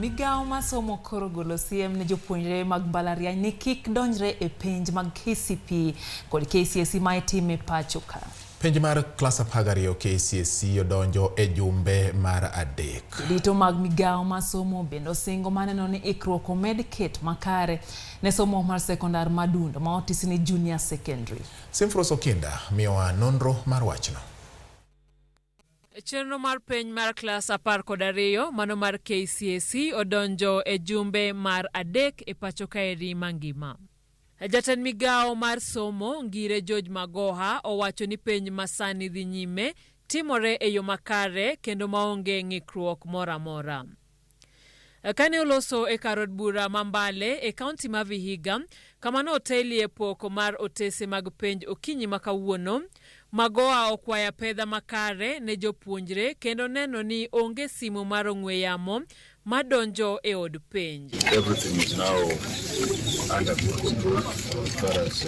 Migawo mar somo koro ogolo siem ne jopuonjre mag mbalariany ni kik donjre e penj mag KCPE kod KCSE ma itime pacho ka. Penj mar klas 12 KCSE odonjo e jumbe mar adek. Jodito mag migawo mar somo bende osingo mar neno ni ikruok omed ket makare ne somo mar sekondar madundo ma otisi ni junior secondary. Simfros Okinda miyowa nonro mar wachno. Chenro mar penj mar klas 12 mano mar KCSE odonjo e jumbe mar adek e pacho kaeri mangima. Jatend migawo mar somo Ngire George Magoha owacho ni penj masani dhi nyime timore e yo makare kendo maonge ng'ikruok moro amora. Kane oloso e kar od bura ma Mbale e kaunti ma Vihiga, kama notelie pok mar otese mag penj okinyi ma kawuono, Magoha okwayo apedha makare ne jopuonjre kendo neno ni onge simu mar ong'we yamo madonjo e od penj. Everything is now under good control as far as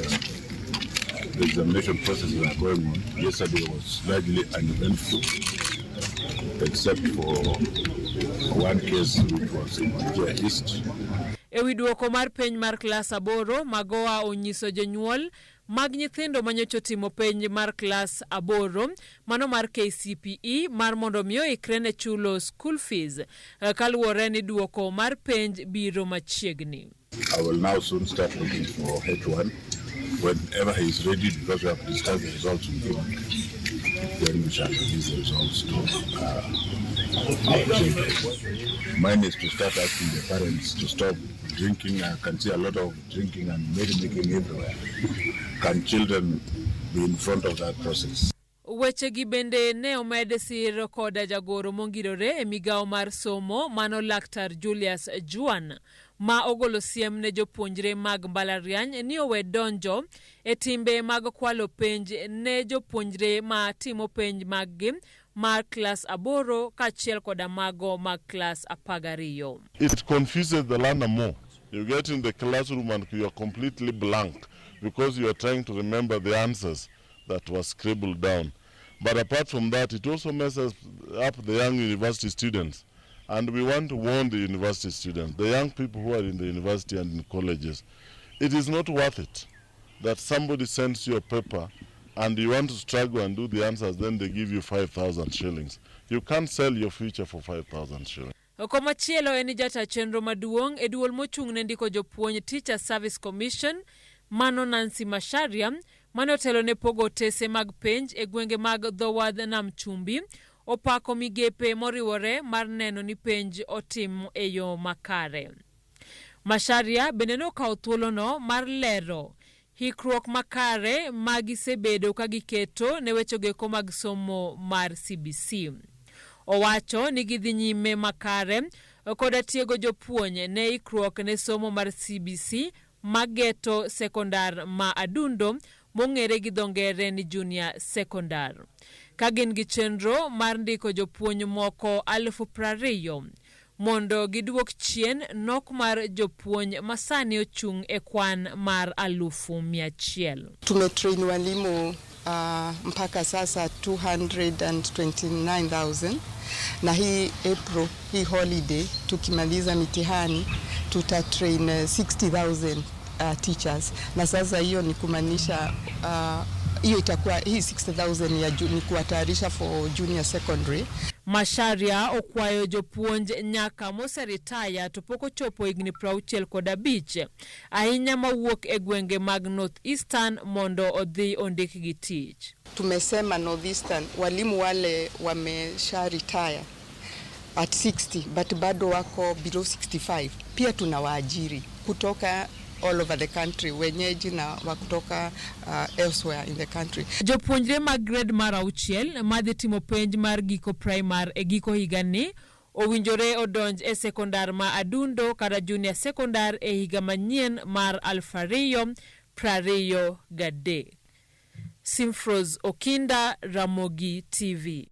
the examination processes are going on. Yesterday was largely uneventful, except for one case which was in Wajir East. E wi duoko mar penj mar klas aboro, Magoha onyiso jonyuol mag nyithindo manyocha otimo penj mar klas aboro mano mar KCPE mar mondo mi oikre ne chulo school fees kaluwore ni duoko mar penj biro machiegni. I will now soon start looking for H1 whenever he is ready, because we have discussed the results with him. Then we shall release the results to our children. Mine is to start asking the parents to stop drinking. I can see a lot of drinking and merrymaking everywhere. Can children be in front of that process? Wechegi bende ne omed sir koda jagoro mongirore e migawo mar somo mano Laktar Julius Juan ma ogolo siem ne jopuonjre mag mbalariany ni owe donjo e timbe mag kwalo penj ne jopuonjre ma timo penj maggi mar klas aboro kaachiel koda mago mag klas 12. It confuses the learner more. You get in the classroom and you are completely blank because you are trying to remember the answers that were scribbled down. But apart from that, it also messes up the young university students. And we want to warn the university students, the young people who are in the university and in colleges, it is not worth it that somebody sends you a paper and you want to struggle and do the answers, then they give you 5,000 shillings. You can't sell your future for 5,000 shillings. Komachielo en ni jata chenro maduong' e duol mochung' ne ndiko jopuonj Teacher Service Commission mano Nancy Macharia mane otelo ne pogo otese mag penj e gwenge mag dho wadh Nam Chumbi opako migepe moriwore mar neno ni penj otim e yo makare. Macharia bende nokawo thuolono mar lero hikruok makare ma gisebedo ka giketo ne wechegeko mag somo mar CBC. Owacho ni gidhi nyime makare koda tiego jopuonj ne ikruok ne somo mar CBC mageto sekondar ma Adundo mong'ere gi dho ngere ni junior secondar. Ka gin gi chenro mar ndiko jopuonj moko 20,000 mondo giduok chien nok mar jopuonj masani ochung' e kwan mar 100,000. Tumetrain walimu mpaka sasa 229,000 na hii April, hii holiday tukimaliza mitihani tutatrain 60,000 teachers, na sasa hiyo ni kumaanisha hiyo itakuwa hii 60,000 ya ni kuwatayarisha for junior secondary. Macharia okwayo jopuonj nyaka moseritaya to pok ochopo higni 65 ahinya mawuok e gwenge mag North Eastern mondo odhi ondikgi tich. Tumesema North Eastern walimu wale wamesha retire at 60 but bado wako below 65, pia tunawaajiri kutoka all over the country, wenyeji na wa kutoka elsewhere in the country. Jopuonjre mag grade mar auchiel madhi timo penj mar giko primar e giko higani owinjore odonj e sekondar ma Adundo kata junior secondar e higa manyien mar 2023. Simfros Okinda, Ramogi TV.